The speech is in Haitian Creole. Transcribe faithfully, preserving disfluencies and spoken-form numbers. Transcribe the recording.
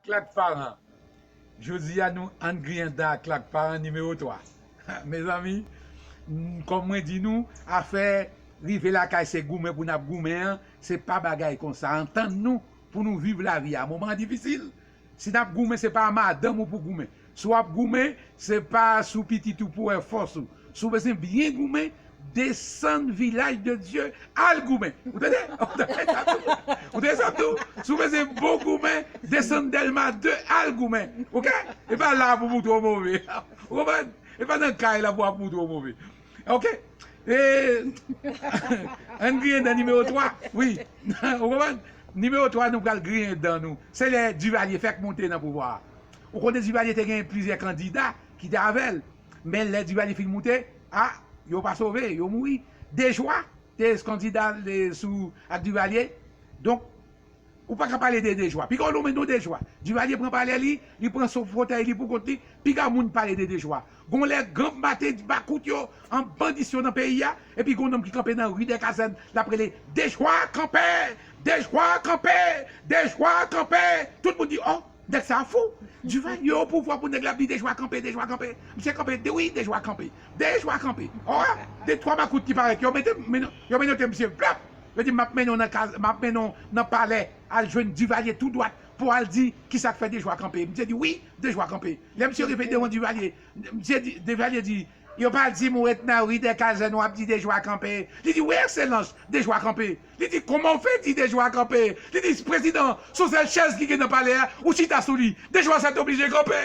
Klak Paran. Jodi a nou ann griyen dan ak Klak Paran nimewo twa. Mezanmi, m, kòm mwen di nou, afè rive lakay se goumen pou n ap goumen an, se pa bagay konsa. Antann nou pou nou viv lavi a. Moman an difisil. Si n ap goumen, se pa a madanm ou pou goumen. Si w ap goumen, se pa sou pitit ou pou wè fòs ou. Si w bezwen byen goumen, desann Vilaj de Dye, al goumen. Ou tande? Ou tande sa m di w? Si w bezwen bon goumen, desann Dèlma de, al goumen. Oke? E pa la pou moutre w move. Ou konprann? E pa nan kay la pou ap moutre w move. Oke? E, ann griyen dan nimewo twa. Wi. Ou konprann? Nimewo twa, nou pral griyen dan nou. Se lè Divalye fèk monte nan pouvwa a. Ou konnen Divalye te gen plizyè kandida ki te avè l. Men lè Divalye fin moute, a, yo pa sove, yo mouri. Dejwa te kandida, e, sou, ak Divalye. Donk, ou pa ka pale de Dejwa. Piga w nonmen non Dejwa. Divalye pran palè li, li pran so fotèy li pou kont li. Piga moun pale de Dejwa. Gon lè gang mate makout yo, an bandisyon nan peyi a, epi gon nonm ki kanpe nan ri dè kazèn, l ap rele, Dejwa kanpe! Dejwa kanpe! Dejwa kanpe! Tout moun di, o, nèg sa fou! Divalye o pouvwa pou nèg la ap di Dejwa kanpe, Dejwa kanpe. Misye kanpe, de wi, Dejwa kanpe. Dejwa kanpe. O, de twa makout ki parèt, yo mete, men- yo menote misye, blap! Yo di, m ap mennen w nan kaz, m ap mennen w nan palè, al jwenn Divalye tou dwat pou al di kisa k fè Dejwa kanpe. Misye di, wi, Dejwa kanpe. Lè misye rive devan Divalye, misye di, Divalye di, yo pa di m ou ret nan ri dè kazèn w ap di Dejwa kanpe. Li di, wi, ekselans, Dejwa kanpe. Li di, kòman w fè di Dejwa kanpe? Li di, prezidan, se yon sèl chèz ki gen nan palè a, ou chita sou li. Dejwa sètoblije kanpe.